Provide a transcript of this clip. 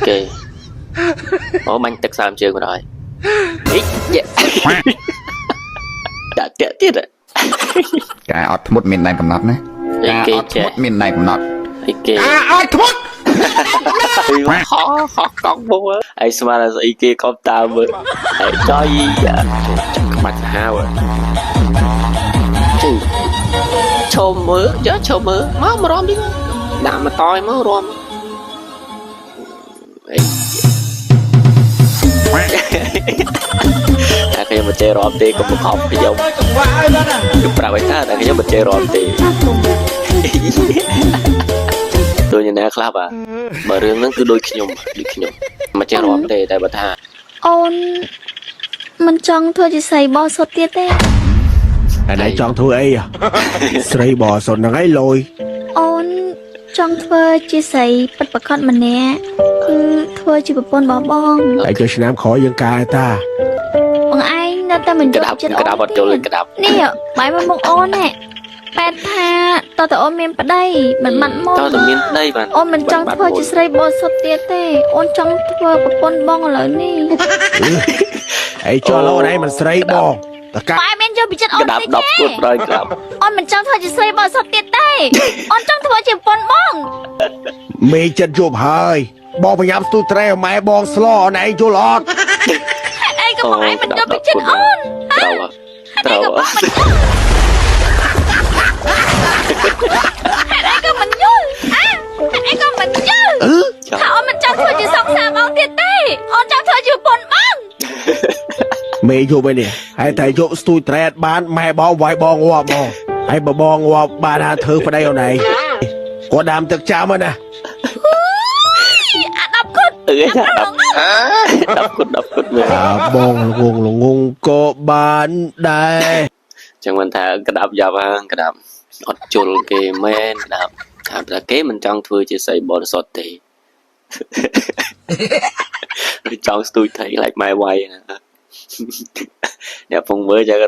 គេអូបាញ់ទឹកសើមជើងមកដល់អីយេដាក់តាក់ទៀត ការអត់ធ្មត់មានដែនកំណត់ណា អី ការ គេចេះ អត់ធ្មត់មានដែនកំណត់ អីគេ ការអត់ធ្មត់ ហោហោកង់មកអីស្មានស្អីគេកុំតើមើលហើយចុយចាំក្បាច់សាហាវជូឈុំមើលយកឈុំមើលមករំនេះដាក់មកតយមករំអីតែខ្ញុំមិនចេះរំទេកុំបង្ខំខ្ញុំខ្ញុំប្រាប់ឲ្យថាតែខ្ញុំមិនចេះរំទេ ទោះយ៉ាងណាខ្លះបាទបើរឿងហ្នឹងគឺដូចខ្ញុំដូចខ្ញុំមិនចេះរាប់ទេតែបើថា អូនមិនចង់ធ្វើជាស្រីបរិសុទ្ធទៀតទេ តែណៃចង់ធ្វើអីហ៎ ស្រីបរិសុទ្ធហ្នឹងឯងលយ អូនចង់ធ្វើជាស្រីពិតប្រាកដម្នាក់គឺធ្វើជាប្រពន្ធរបស់បង តែចុះឆ្នាំក្រោយយើងកែតា បងឯងនៅតែមិនយ ក្តាប់ ល់ចិត្ត ក្តាប់អត់យល់ អូន ក្តាប់ នេះបាយមកមុខអូនណែបែបថាតើតើអូនមានប្តីមិនបាត់មុន តើតែមានប្តីបាទ អូនមិនចង់ធ្វើជាស្រីបរិសុទ្ធទៀតទេអូនចង់ធ្វើប្រពន្ធបងឥឡូវនេះ អីចុះឡូវណៃមិនស្រីបងតកា បែបមានយកពីចិត្តអូ ក្តាប់ នទេ 10គត់ដល់ក្តាប់ អូនមិនចង់ធ្វើជាស្រីបរិសុទ្ធទៀតទេអូនចង់ធ្វើជាប្រពន្ធបង មេចិត្តយប់ហើយបងប្រញាប់ស្ទូត្រែឲ្យម៉ែបងស្លោអូនឯងយល់អត់ ហេតុអីក៏បងឯងមិនយកពីចិត្តអូន ត្រូវត្រូវ ហេតុអីក៏មិនយល់អាហេតុអីក៏មិនយល់ថាអូនមិនចង់ធ្វើជាសង្សារបងទៀតទេអូនចង់ធ្វើជាប្រពន្ធបង មេយប់ឯនេះហើយតែយប់ស្ទូចត្រែអត់បានម៉ែបងវាយបងងាប់មកហើយបើបងងាប់បានថាធ្វើប្តីអូនឯងគាត់ដាំទឹកចាំហ្នឹងណា អា10គត់ អឺ10 10គត់10គត់មើល អាបងល្ងងល្ងងក៏បានដែរ ចឹងមិនថាក្តាប់យ៉ាប់ហ្នឹងក្តាប់អត់ជុលគេមែនក្តាប់ថាតែគេមិនចង់ធ្វើជាស្រីបរិសុទ្ធទេឬចង់ស្ទូចថៃខ្លាចម៉ែវាយណាអ្នកពងមើលចឹងទៅ